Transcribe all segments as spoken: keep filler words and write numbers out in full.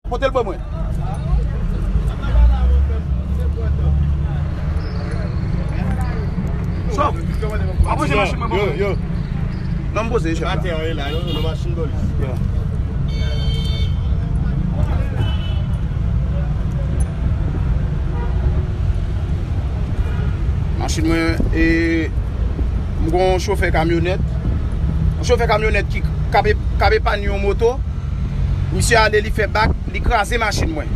Pote l pou mwen. Chòf, apoze machin mwen pou mwen. Non, m poze, chèf la. Atè an ye la, non, non, machin polis. Machin mwen, e, m gon chofè kamyonèt. Yon chofè kamyonèt ki k ap, k ap epann yon moto. Misye ale, li fè bak, li kraze machin mwen.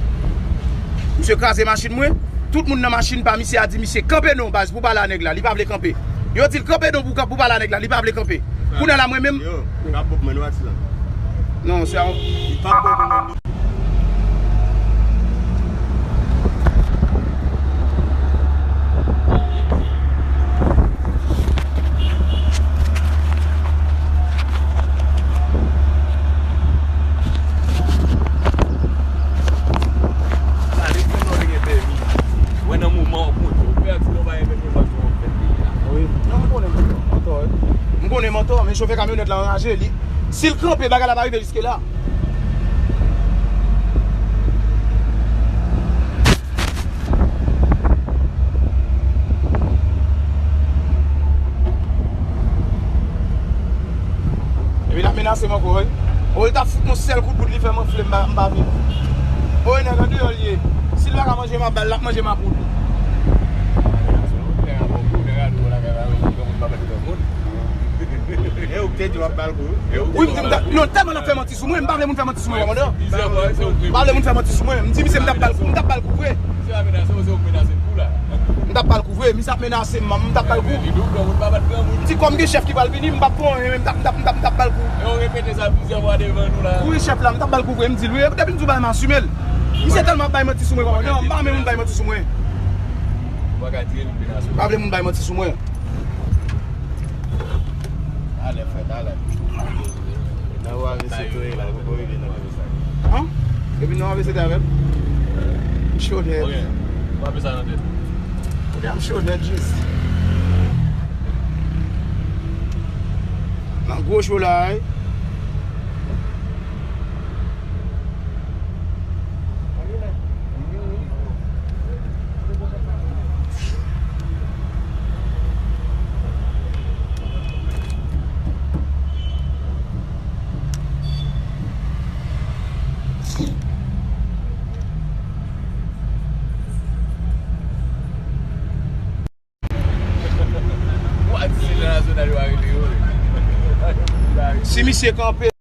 Misye kraze machin mwen. Tout moun nan machin pa misye a di misye, "Kanpe non, baz, pou pale a nèg la." Li pa vle kanpe. Yo di l, "Kanpe non, pou, pou pale a nèg la." Li pa vle kanpe. Kounye a la, mwen menm. Yo, n ap bòk mwen, nou ati la. Non, se a. Li pa bòk mwen. Mwen nan moman w konte, w pèdi, nou pa gen pèdi, w pa gen pèdi. Wi. Non, m konnen mantò, mantò, wi. M konnen mantò, men chofè kamyonèt la anraje, li, si l kanpe, bagay la pa rive jiske la. Epi l ap menase m ankò, wi. O, li t ap fout yon sèl kout bout, li fè m anfle, m pa, m pa viv. O, nèg andeyò l ye. Si l pa ka manje mapoud, l ap manje mapoud. E ou k te di w ap ba l kou? Wi, m di m ta, non, tèlman l ap fè manti sou mwen, m pa vle moun fè manti sou mwen, kòmandan. M pa vle moun fè manti sou mwen. M di misye m t ap ba l kou, m t ap ba l kou vre. M t ap ba l kou vre. Misye ap menase m, m t ap ba l kou. M di kòm gen chèf ki pral vini, m p ap pran anyen, men m t ap, m t ap, m t ap, m t ap ba l kou. Wi, chèf la, m t ap ba l kou vre, m di l wi. Depi m di w bagay, m asime l. Misye tèlman ap bay manti sou mwen, kòmandan, m pa renmen moun bay manti sou mwen. M pa vle moun bay manti sou mwen. Talè, frè, talè. Nan ou A V C tou ye la, ou poko rive nan kote sa. An? Epi nan ou A V C te avè m? Cho nèt. Ok. Ou ap sa nan tèt. Kote a m cho nèt jis. Nan gwo cho la, wi. Si misye kanpe,